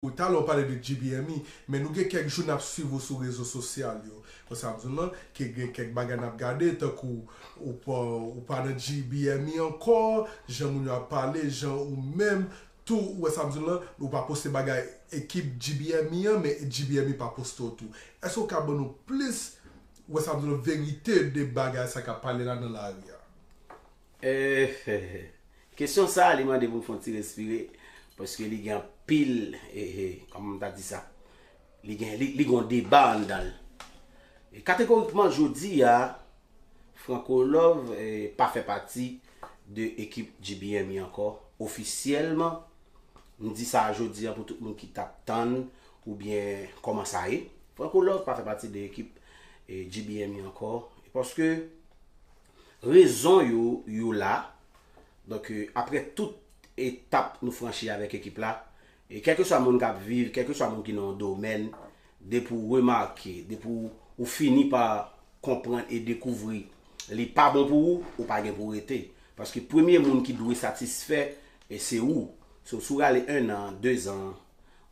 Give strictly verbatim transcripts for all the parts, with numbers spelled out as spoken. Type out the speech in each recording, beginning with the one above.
Ou talè w pale de G B M E, men nou gen kèk jou n ap swiv ou sou rezo sosyal yo. Wè sa m di w lan, ke gen kèk bagay n ap gade, tankou ou pa, ou pa nan G B M E ankò, jan moun yo ap pale, jan ou menm tou, ou wè sa m di w lan, ou pa poste bagay ekip G B M E an, men G B M E pa poste w tou. Èske w ka ban nou plis, ou wè sa m di w lan, verite de bagay sa k ap pale la nan lari a? Eh, kesyon sa a, li mande pou m fè yon ti respire, paske li gen anpil, eh, eh, kòman m ta di sa, li gen, li, li gen yon deba anndan l. E kategorikman, jodi a, Franco Love eh, pa fè pati de ekip G B M E ankò, ofisyèlman. M di sa jodi a pou tout moun ki t ap tann oubyen kòman sa ye. Franco Love pa fè pati de ekip eh, G B M E ankò, paske rezon yo, yo la. Donk, eh, apre tout etap nou franchi avèk ekip la, e kèlkeswa moun k ap viv, kèlkeswa moun ki nan yon domèn, depi w remake, depi w, ou fini pa konprann e dekouvri li pa bon pou ou, ou pa gen pou w rete. Paske premye moun ki dwe satisfè, e se ou. So, si w rale en an, de zan,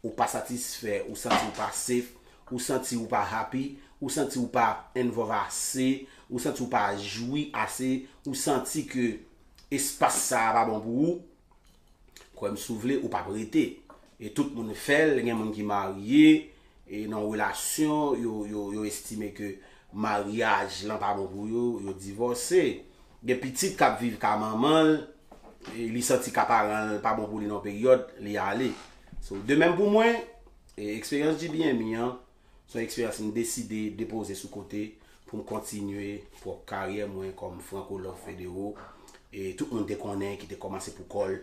ou pa satisfè, ou santi w pa safe, ou santi w pa happy, ou santi w pa involve ase, ou santi w pa jwi ase, ou santi ke espas sa a pa bon pou ou, kwè m si w vle, ou p ap rete. E tout moun fè l, gen moun ki marye, e nan yon relasyon, yo, yo, yo estime ke maryaj lan pa bon pou yo, yo divòse. Gen pitit k ap viv ka manman l, e li santi ka paran l pa bon pou li nan yon peryòd, li ale. So, de menm pou mwen, e eksperyans G B M E an, se yon eksperyans m deside depoze sou kote pou m kontinye pwòp karyè mwen kòm Franco Love Federo, e tout moun te konnen ki te kòmanse pou kò l.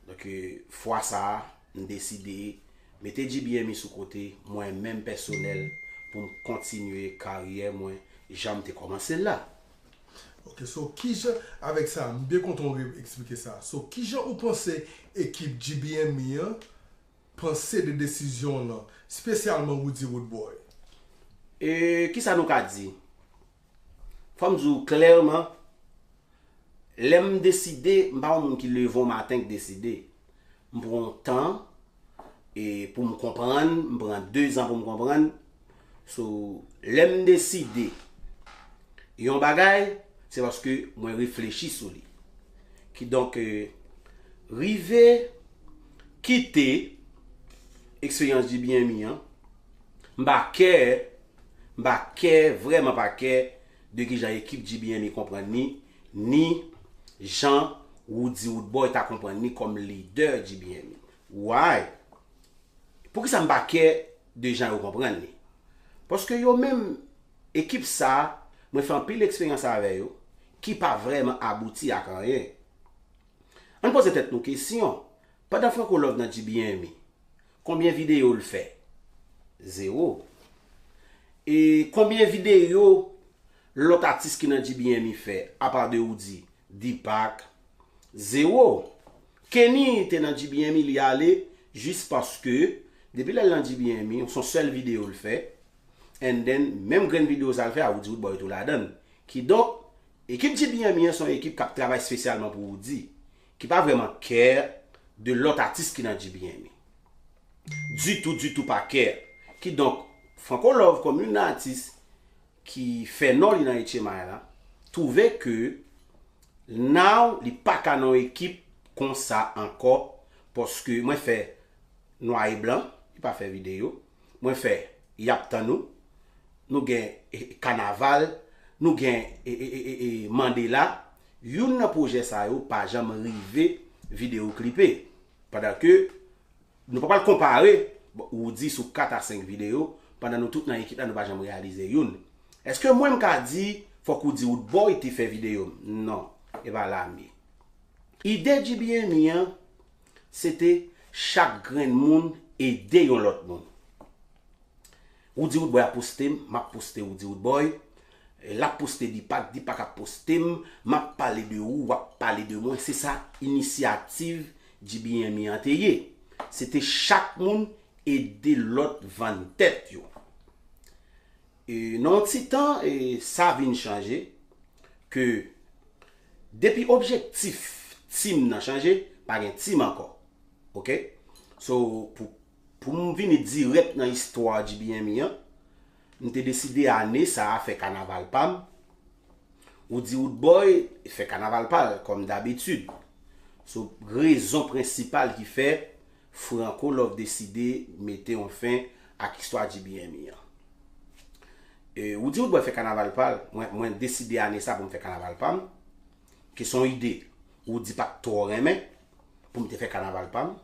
Donk, e, fwa sa a, m deside mete G B M E sou kote, mwen menm pèsonèl, pou m kontinye karyè mwen jan m te kòmanse l la. Ok, so kijan, avèk sa, m byen kontan w re-, eksplike sa. So, kijan ou panse ekip G B M E an panse de desizyon w lan, espesyalman Roody Roodboy? E kisa nou ka di? Fò m di w klèman, lè m deside, m pa yon moun ki leve yon maten k deside. M pran yon tan e pou m konprann, m pran de zan pou m konprann. So, lè m deside yon bagay, se paske mwen reflechi sou li. Kidonk, eh, rive kite eksperyans G B M E an, m pa kè, m pa kè, vrèman pa kè de kijan ekip G B M E konprann li, ni jan Roody Roodboy ta konprann li kòm lidè G B M E. Why? Poukisa m pa kè de jan yo konprann li? Paske yo menm, ekip sa, mwen fè anpil eksperyans avè yo, ki pa vrèman abouti ak anyen. Ann poze tèt nou kesyon, pandan Franco Love nan G B M E, konbyen videyo l fè? Zewo. E konbyen videyo lòt atis ki nan G B M E fè, apa de Roody, Deepak? Zewo. Kenny te nan G B M E, li ale jis paske, depi lè l nan G B M E, se yon sèl videyo l fè. And then, menm grenn videyo sa l fè a, Roody Roodboy tou ladan l. Kidonk, ekip G B M E an se yon ekip k ap travay espesyalman pou Roody, ki pa vrèman kè de lòt atis ki nan G B M E. Ditou, ditou pa kè. Kidonk, Franco Love, kòm youn nan atis ki fè non li nan H M I la, twouve ke now li pa ka nan yon ekip konsa ankò, paske mwen fè Nwa e Blan, li pa fè videyo. Mwen fè Y ap tann ou. Nou gen, e, e, Kanaval, nou gen, e, e, e, e, e, Mandela. Youn nan pwojè sa yo pa janm rive videyo klipe. Pandan ke nou pa pral konpare, bon, Roody sou kat a senk videyo, pandan nou tout nan ekip la, nou pa janm reyalize youn. Èske mwen m ka di, fòk Roody Roodboy te fè videyo m? Non, e pa la m ye. Ide G B M E an, se te chak grenn moun ede yon lòt moun. Roody Roodboy ap poste m, m ap poste Roody Roodboy. L ap poste Deepak, Deepak ap poste m, m ap pale de ou, w ap pale de mwen. Se sa inisyativ G B M E an te ye. Se te chak moun ede lòt vann tèt yo. E nan yon ti tan, e sa vin chanje, ke depi objektif team nan chanje, pa gen team ankò. Ok? So, pou Pou m vini dirèk nan istwa G B M E an, m te deside ane sa a fè kanaval pa m. Woody Woodboy fè kanaval pa l, kòm dabitid. Se rezon prensipal ki fè Franco Love deside mete yon fen ak istwa G B M E an. E, Woody Woodboy fè kanaval pa l, mwen, mwen deside ane sa pou m fè kanaval pa m, ki se yon ide Woody pa t twò renmen pou m te fè kanaval pa m.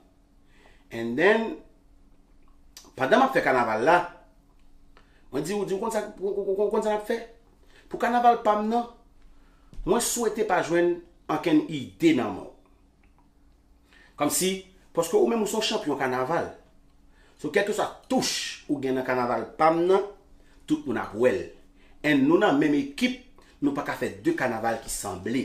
And then, pandan m ap fè kanaval la, mwen di Woody, ou konn sa, ou, ou, ou konn sa n ap fè? Pou kanaval pa m nan, mwen swete pa jwenn ankenn ide nan men w. Kòmsi, paske ou menm ou se yon chanpyon kanaval. So, kèlkeswa touch ou gen nan kanaval pa m nan, tout moun ap wè l. And nou nan menm ekip, nou pa ka fè de kanaval ki sanble.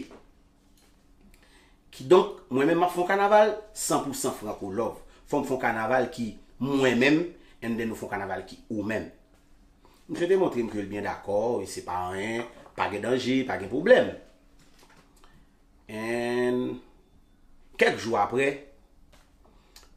Kidonk, mwen menm m ap fè yon kanaval san pou san Franco Love. Fò m fè yon kanaval ki mwen menm, and then nou fè yon kanaval ki ou menm. Misye te montre m ke l byen dakò, e se pa anyen, pa gen danje, pa gen pwoblèm. And kèk jou apre,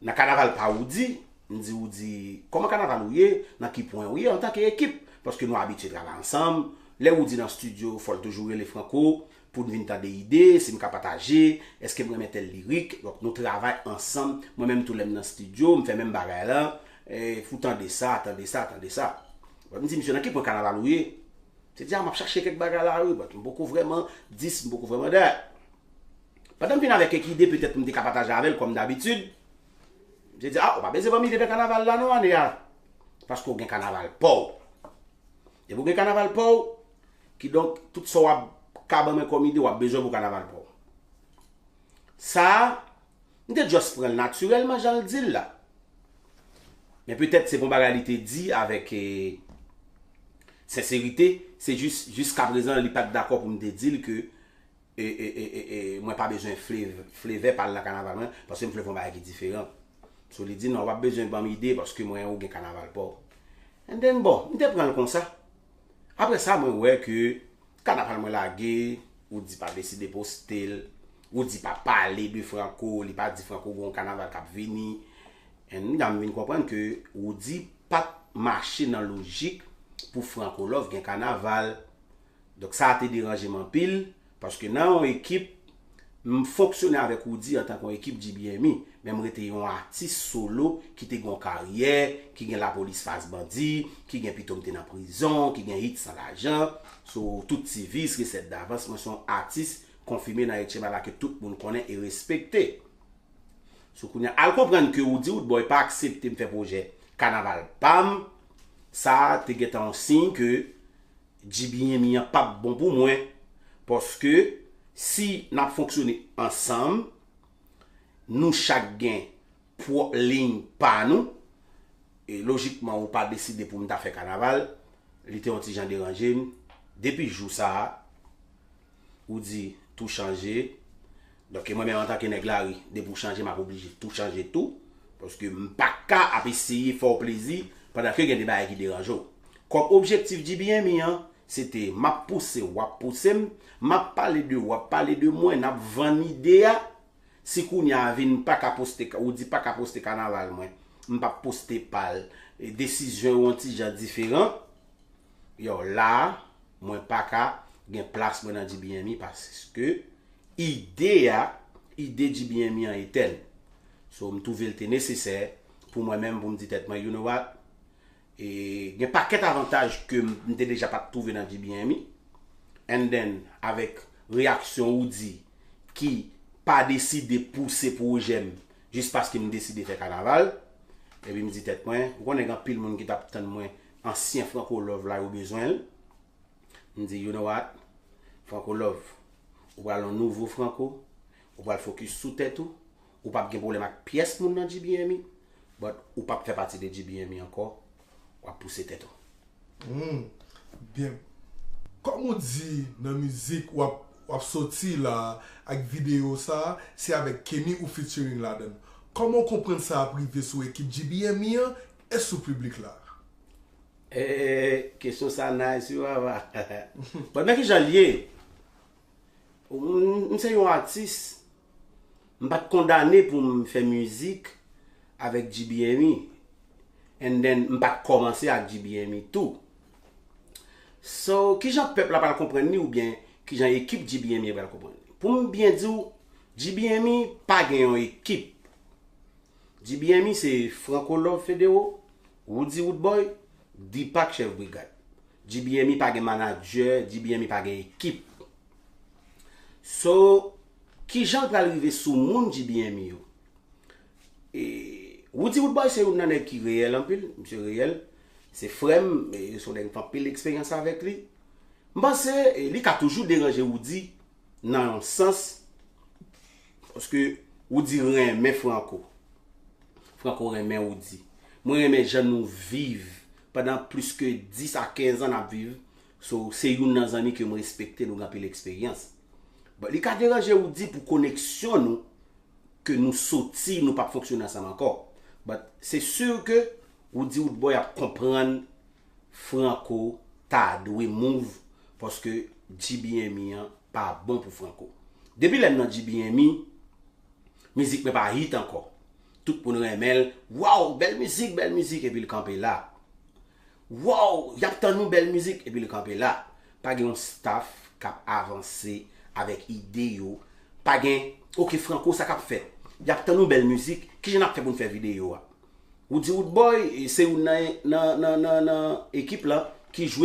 nan kanaval pa Woody, m di Woody, kòman kanaval ou ye? Nan ki pwen ou ye antanke ekip? Paske nou abitye travay ansanm. Lè Woody nan estidyo, fò l toujou rele Franco pou n vin tande ide, si m ka pataje, èske m renmen tèl lirik. Donk, nou travay ansanm. Mwen menm tou lè m nan estidyo, m fè menm bagay la. E, pou tande sa, tande sa, tande sa. Donk, m di misye, nan ki pwen kanaval ou ye? Misye di, a, m ap chache kèk bagay la, wi, but m poko vrèman dis, m poko vrèman dat. Pandan m vin avèk kèk ide, petèt pou m te ka pataje avè l, kòm dabitid, misye di, a, ou pa bezwen ban m ide nan kanaval la non, ane a. Paske ou gen kanaval pa w. Depi w gen kanaval pa w, kidonk, tout sa w ap ka ban mwen kòm ide, w ap bezwen pou kanaval pa w. Sa a, m te just pran l natirèlman jan l di l la. Men petèt se pa yon bagay li te di avèk, e, senserite, se jis, jiskaprezan, li pa t dakò pou m te di l ke e, e, e, e, e, mwen pa bezwen fle-, flevè pa l nan kanaval mwen, paske m vle fè yon bagay ki diferan. So, li di, non, w ap bezwen ban m ide, paske mwen, ou gen kanaval pa w. And then, bon, m te pran l konsa. Apre sa, mwen wè ke kanaval mwen lage, Woody pa deside poste l, Woody pa pale de Franco, li pa di Franco gon kanaval k ap vini. And m vin konprann ke Woody pa t mache nan lojik pou Franco Love gen kanaval. Donk, sa a te deranje m anpil, paske nan yon ekip, m fonksyone avèk Woody antanke yon ekip G B M E, men m rete yon atis solo ki te gen yon karyè, ki gen Lapolis Fas Bandi, ki gen Pito m te nan prizon, ki gen Hit San Lajan, so, Tout Ti Vis, Resèt Davans, mwen se yon atis konfime nan H M I la ke tout moun konnen e respekte. So, kounye a, al konprann ke Woody Woodboy pa aksepte m fè pwojè kanaval pa m, sa a te gentan yon siy ke G B M E an p ap bon pou mwen, paske si n ap fonksyone ansanm, nou chak gen pwòp liy pa nou, e lojikman ou pa deside pou m ta fè kanaval, li te yon ti jan deranje m. Depi jou sa a, Woody, tou chanje. Donk, mwen menm antanke nèg lari, depi w chanje, m ap oblije tou chanje tou. Paske m pa ka ap eseye fè w plezi pandan ke gen de bagay ki deranje w. Kòm objektif G B M E an, se te m ap pouse w, w ap pouse m, m ap pale de w, w ap pale de mwen, n ap vann ide a. Si kounye a vin pa ka poste, Woody pa ka poste kanaval mwen, m p ap poste pa l. E desizyon yo yon ti jan diferan. Yo, la a, mwen pa ka gen plas mwen nan G B M E paske ide a, ide G B M E an etèn. So, m twouve l te nesesè pou mwen menm pou m di tèt mwen, you know what? E gen pakèt avantaj ke m, m te deja pa t twouve nan G B M E. And then, avèk reyaksyon Woody ki pa deside pouse pwojè m jis paske m deside fè kanaval. Epi m di tèt mwen, ou konnen gen anpil moun ki t ap tann mwen, ansyen Franco Love la, yo bezwen l. M di, you know what? Franco Love, ou pral yon nouvo Franco, ou pral fokis sou tèt ou, ou p ap gen pwoblèm ak pyès moun nan G B M E, but ou p ap fè pati de G B M E ankò, w ap pouse tèt ou. Hmm, byen. Kòm ou di nan mizik w ap, w ap soti la ak videyo sa, se avèk Kenny ou featuring ladan l. Kòman w konprann sa ap rive sou ekip G B M E an e sou piblik la? Eh, kesyon sa nice wi papa. Bon, men kijan l ye? M, m se yon atis. M pa t kondane pou m fè mizik avèk G B M E. And then, m pa t kòmanse ak G B M E tou. So, kijan pèp la pral konprann li oubyen kijan ekip G B M E pral konprann li? Pou m byen di w, G B M E pa gen yon ekip. G B M E se Franco Love Federo, Roody Roodboy, Deepak chèf brigad. G B M E pa gen manadjè, G B M E pa gen ekip. So, kijan l pral rive sou moun G B M E yo? E, Roody Roodboy se youn nan nèg ki reyèl anpil, misye reyèl. Se frè m, e, se yon nèg m fè anpil eksperyans avèk li. M panse, e, li ka toujou deranje Roody nan yon sans, paske Roody renmen Franco. Franco renmen Roody. Mwen renmen jan nou viv pandan plis ke dis a kenz an n ap viv. So, se youn nan zanmi ke m respekte, nou gen anpil eksperyans. But li ka deranje Roody pou koneksyon nou, ke nou soti, nou p ap fonksyone ansanm ankò. But se sur ke Roody Roodboy ap konprann Franco ta dwe move, paske G B M E an pa bon pou Franco. Depi lè m nan G B M E, mizik mwen pa hit ankò. Tout moun renmen l, "Waw, bèl mizik, bèl mizik," epi l kanpe la. "Waw, y ap tann ou, bèl mizik," epi l kanpe la. Pa gen yon staff k ap avanse avèk ide yo. Pa gen, "Ok, Franco, sa k ap fèt? Y ap tann ou, bèl mizik, kijan n ap fè pou n fè videyo a?" Roody Roodboy, e, se youn nan, nan, nan, nan, nan ekip la ki jwe